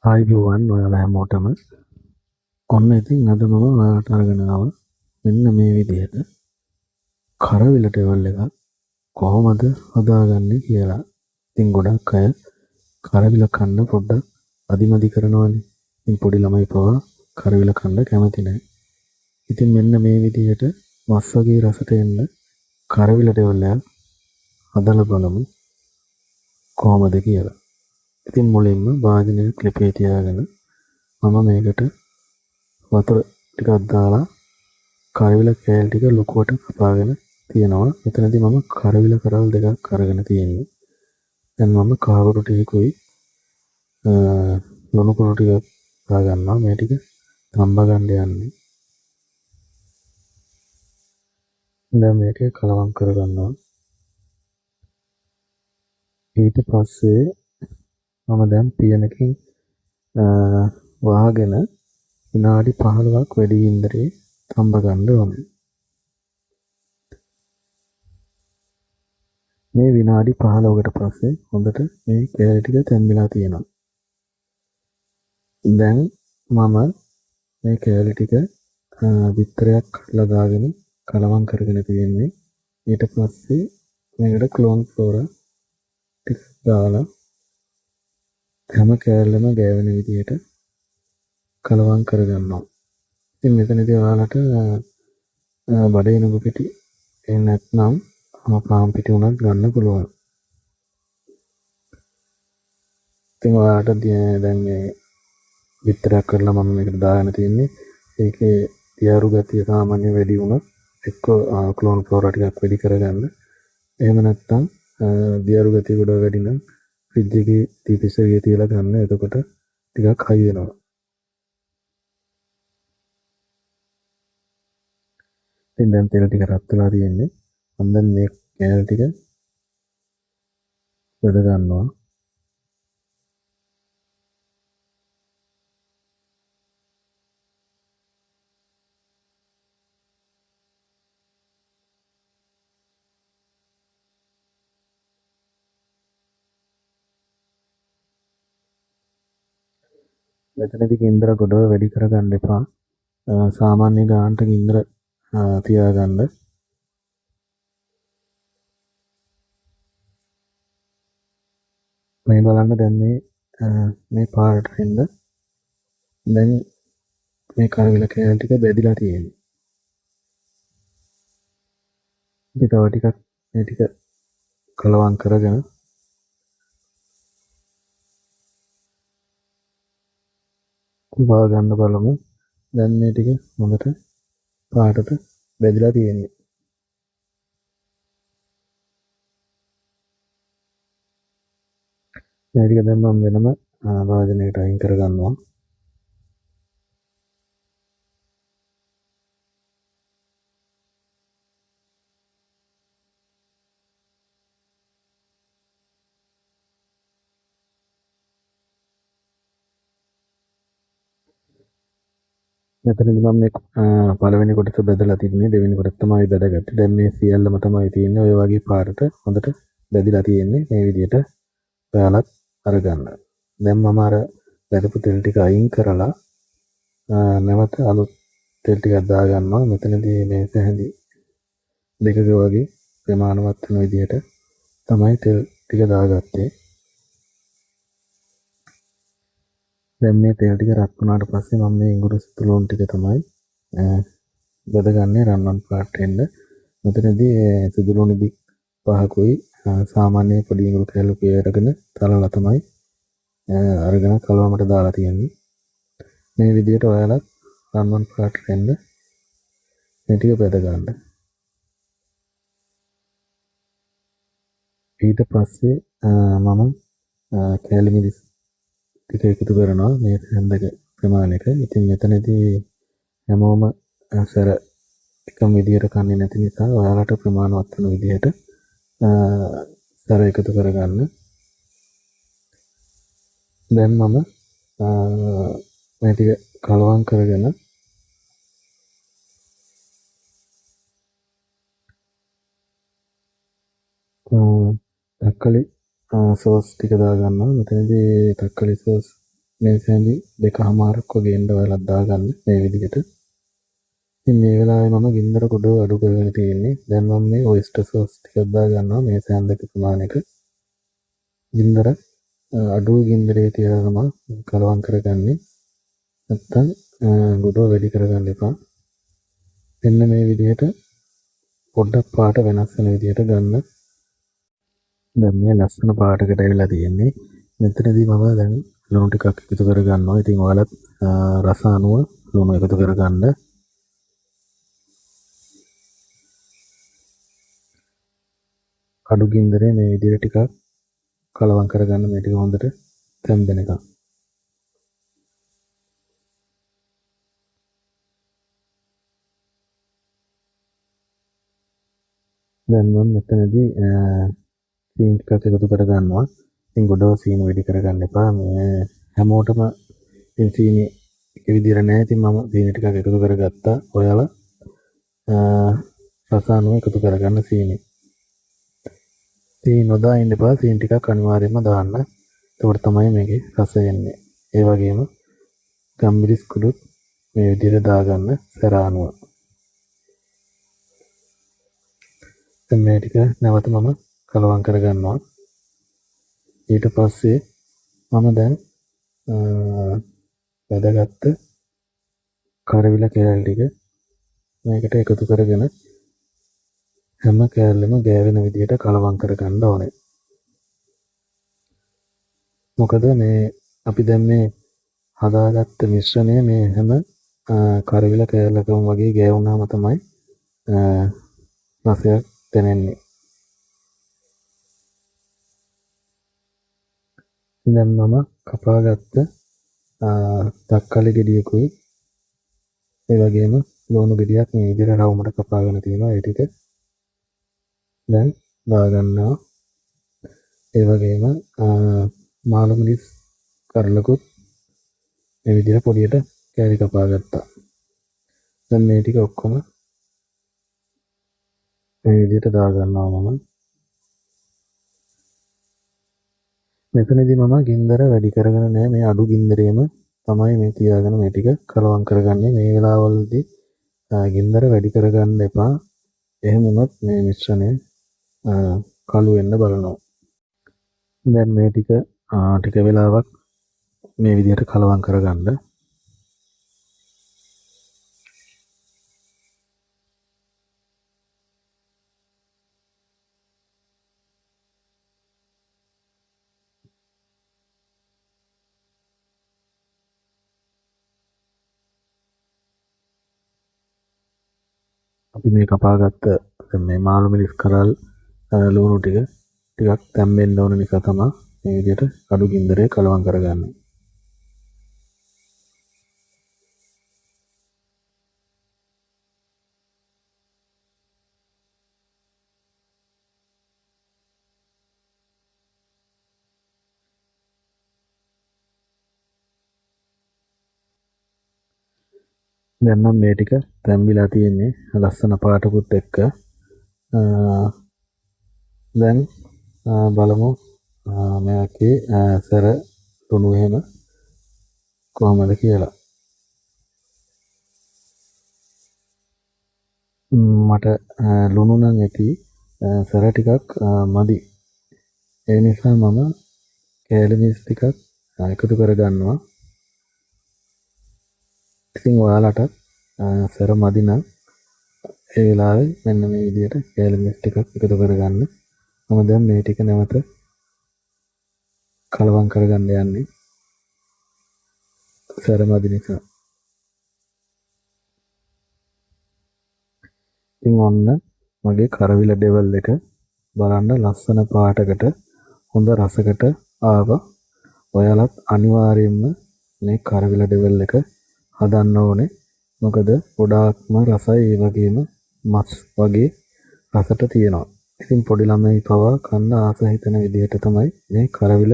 ආයුබෝවන් ඔයාලා හැමෝටම. ඔන්න ඉතින් අද මම ඔයාලට අරගෙන ආවා මෙන්න මේ විදිහට කරවිල ටෙවල් එකක් කොහොමද හදාගන්නේ කියලා. ඉතින් ගොඩක් අය කරවිල කන්න පොඩ්ඩක් අදිමදි කරනවනේ. ඉතින් පොඩි ළමයි පවා කරවිල කන්න කැමති නෑ. ඉතින් මෙන්න මේ විදිහට මස් වගේ රසට එන්න කරවිල ටෙවල් එකක් හදලා බලමු කොහොමද කියලා. ඉතින් මුලින්ම භාජනයක් ලිපේ තියාගෙන මම මේකට වතුර ටිකක් දාලා කරවිල කෑලි ටික ලොකුවට කපාගෙන තියෙනවා. මෙතනදී මම කරවිල කරල් දෙකක් අරගෙන තියෙන්නේ. දැන් මම කහවණු ටිකකුයි ලුණු කුණු ටිකක් දාගන්නවා. මේ ටික තම්බ ගන්න යන්නේ. දැන් මේක කලවම් කරගන්නවා. ඊට පස්සේ මම දැන් පියනකින් වහගෙන විනාඩි 15ක් වැඩි ඉන්දරේ තම්බ ගන්න ඕනේ. මේ විනාඩි 15කට පස්සේ හොඳට මේ කෑලි ටික තැම්බිලා තියෙනවා. දැන් මම මේ කෑලි ටික බිත්තරයක් කඩලා දාගෙන කලවම් කරගෙන තියෙන්නේ. ඊට පස්සේ මේකට ක්ලෝන් ෆ්ලෝරා ටික දාලා හැම කෑල්ලම ගෑවෙන විදිහට කලවම් කරගන්නවා. ඉතින් මෙතනදී ඔයාලට බඩේ නුගු පිටි එහෙම නැත්නම් පාන් පිටි උනත් ගන්න පුළුවන්. ඉතින් ඔයාලට දැන් මේ විතරක් කරලා මම මේකට දාගෙන තියෙන්නේ. ඒකේ තියාරු ගතිය සාමාන්‍ය වැඩි වුණොත් එක්ක ක්ලෝන් ෆ්ලෝරා ටිකක් වැඩි කරගන්න. එහෙම නැත්නම් දියාරු ගතිය ගොඩක් වැඩි නම් ෆ්‍රිජ් එකේ දීපිසරිය තියලා ගන්න. එතකොට ටිකක් හයි වෙනවා. ඉතින් දැන් තෙල් ටික රත් වෙලා තියෙන්නේ. මම දැන් මේ කෑලි ටික බෙද ගන්නවා. මෙතනදී ගින්දර ගොඩව වැඩි කරගන්න එපා. සාමාන්‍ය ගානට ගින්දර තියාගන්න. මේ බලන්න දැන් මේ පාරට එන්න දැන් මේ කරවිල කෑලි ටික බෙදිලා තියෙන්නේ. අපි තව ටිකක් මේ ටික කලවම් කරගෙන වා ගන්න බලමු. දැන් මේ ටික හොඳට පාටට බෙදලා තියෙන්නේ. මේ ටික දැන් මම වෙනම භාජනයකට අයින් කරගන්නවා. මෙතනදී මම මේ පළවෙනි කොටස බෙදලා තින්නේ, දෙවෙනි කොටස තමයි බෙදගත්තේ. දැන් මේ සියල්ලම තමයි තියෙන්නේ. ඔය වගේ පාටට හොඳට බෙදලා තියෙන්නේ. මේ විදිහට ඔයාලත් අරගන්න. දැන් මම අර බෙදපු තෙල් ටික අයින් කරලා නැවත අලුත් තෙල් ටිකක් දාගන්නවා. මෙතනදී මේ සැහැඳි දෙකක වගේ ප්‍රමාණවත් වෙන විදිහට තමයි තෙල් ටික දාගත්තේ. දැන් මේ තෙල් ටික රත් වුණාට පස්සේ මම මේ ඉඟුරු සුදුලුණු ටික තමයි බෙදගන්නේ රන්වන් පාට එන්න. මෙතනදී සුදුලුණු බික් පහකුයි සාමාන්‍ය පොඩි ඉඟුරු කෑල්ලකුයි අරගෙන තලලා තමයි අරගෙන කලවමට දාලා තියෙන්නේ. මේ විදිහට ඔයාලත් රන්වන් පාට එන්න මේ ටික බෙද ගන්න. ඊට පස්සේ මම කෑලි මිරිස් ටික එකතු කරනවා මේ හැන්දක ප්‍රමාණයක. ඉතින් මෙතනදී හැමෝම සැර එකම විදිහට කන්නේ නැති නිසා ඔයාලට ප්‍රමාණවත් වෙන විදිහට සැර එකතු කරගන්න. දැන් මම මේ ටික කලවම් කරගෙන තක්කලි සෝස් ටික දාගන්නවා. මෙතනදී තක්කලි සෝස් මේස හැඳි දෙකහමාරක් වගේ එන්න ඔයාලත් දාගන්න මේ විදිහට. ඉතින් මේ වෙලාවේ මම ගින්දර ගොඩ අඩු කරගෙන තියෙන්නේ. දැන් මම මේ ඔයිස්ටර් සෝස් ටිකක් දාගන්නවා මේස හැන්දක ප්‍රමාණයක. ගින්දර අඩු ගින්දරේ තියලා තමයි කලවම් කරගන්නේ. නැත්තම් ගොඩ වැඩි කරගන්න එපා. මෙන්න මේ විදිහට පොඩ්ඩක් පාට වෙනස් වෙන විදිහට ගන්න. දැන් මේ ලස්සන පාටකට ඇවිල්ලා තියෙන්නේ. මෙතනදී මම දැන් ලුණු ටිකක් එකතු කරගන්නවා. ඉතින් ඔයාලත් රස අනුව ලුණු එකතු කරගන්න. අඩු ගින්දරේ මේ විදිහට ටිකක් කලවම් කරගන්න මේ ටික හොඳට තැම්බෙනකම්. දැන් මම මෙතනදී සීනි ටිකක් එකතු කරගන්නවා. ඉතින් ගොඩව සීනි වැඩි කරගන්න එපා. මේ හැමෝටම ඉතින් සීනි එක විදිහට නෑ. ඉතින් මම සීනි ටිකක් එකතු කරගත්තා. ඔයාලා රස අනුව එකතු කරගන්න සීනි. සීනි නොදා ඉන්න එපා. සීනි ටිකක් අනිවාර්යයෙන්ම දාන්න. එතකොට තමයි මේකේ රසය එන්නේ. ඒ වගේම ගම්මිරිස් කුඩුත් මේ විදිහට දාගන්න සැර අනුව. දැන් මේ ටික නැවත මම කලවම් කරගන්නවා. ඊට පස්සේ මම දැන් වැදගත් කරවිල කෑලි ටික මේකට එකතු කරගෙන හැම කෑල්ලම ගෑවෙන විදිහට කලවම් කරගන්න ඕනේ. මොකද මේ අපි දැන් මේ හදාගත්ත මිශ්‍රණය මේ හැම කරවිල කෑල්ලකම වගේ ගෑවුනාම තමයි රසයක් දැනෙන්නේ. දැන් මම කපාගත්ත තක්කාලි ගෙඩියකුයි ඒ වගේම ලුණු ගෙඩියක් මේ විදිහට රවුමට කපාගෙන තියෙනවා. ඒ ටික දැන් දාගන්නවා. ඒ වගේම මාළු මිරිස් කරලකුත් මේ විදිහට පොඩියට කෑලි කපා ගත්තා. දැන් මේ ටික ඔක්කොම මේ විදිහට දාගන්නවා මම. මෙතනදී මම ගින්දර වැඩි කරගෙන නෑ, මේ අඩු ගින්දරේම තමයි මේ තියාගෙන මේ ටික කලවම් කරගන්නේ. මේ වෙලාවවලදී ගින්දර වැඩි කරගන්න එපා. එහෙම වුණොත් මේ මිශ්‍රණය කළු වෙන්න බලනවා. දැන් මේ ටික ටික වෙලාවක් මේ විදිහට කලවම් කරගන්න. අපි මේ කපාගත්ත දැන් මේ මාළු මිරිස් කරල් ලුණු ටික ටිකක් තැම්බෙන්න ඕන නිසා තමයි මේ විදිහට අඩු ගින්දරේ කලවම් කරගන්නේ. දැන් නම් මේ ටික තැම්බිලා තියෙන්නේ ලස්සන පාටකුත් එක්ක. දැන් බලමු මෙයාගේ සැර ලුණු එහෙම කොහමද කියලා. මට ලුණු නම් ඇති, සැර ටිකක් මදි. ඒ නිසා මම කෑලි මිරිස් ටිකක් එකතු කරගන්නවා. ඉතින් ඔයාලටත් සැර මදි නම් ඒ වෙලාවේ මෙන්න මේ විදිහට කෑලි මිරිස් ටිකක් එකතු කරගන්න. මම දැන් මේ ටික නැවත කලවම් කරගන්න යන්නේ සැර මදි නිසා. ඉතින් ඔන්න මගේ කරවිල ඩෙවල් එක බලන්න ලස්සන පාටකට හොඳ රසකට ආවා. ඔයාලත් අනිවාර්යයෙන්ම මේ කරවිල ඩෙවල් එක හදන්න ඕනේ. මොකද ගොඩාක්ම රසයි, ඒ වගේම මස් වගේ රසට තියෙනවා. ඉතින් පොඩි ළමයි පවා කන්න ආස හිතෙන විදිහට තමයි මේ කරවිල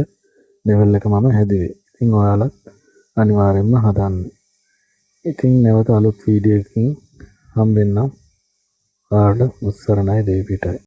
ඩෙවල් එක මම හැදුවේ. ඉතින් ඔයාලත් අනිවාර්යයෙන්ම හදන්න. ඉතින් නැවත අලුත් වීඩියෝ එකකින් හම්බෙන්නම්. ඔයාලට උත්සරණයි දෙවි පිටයි.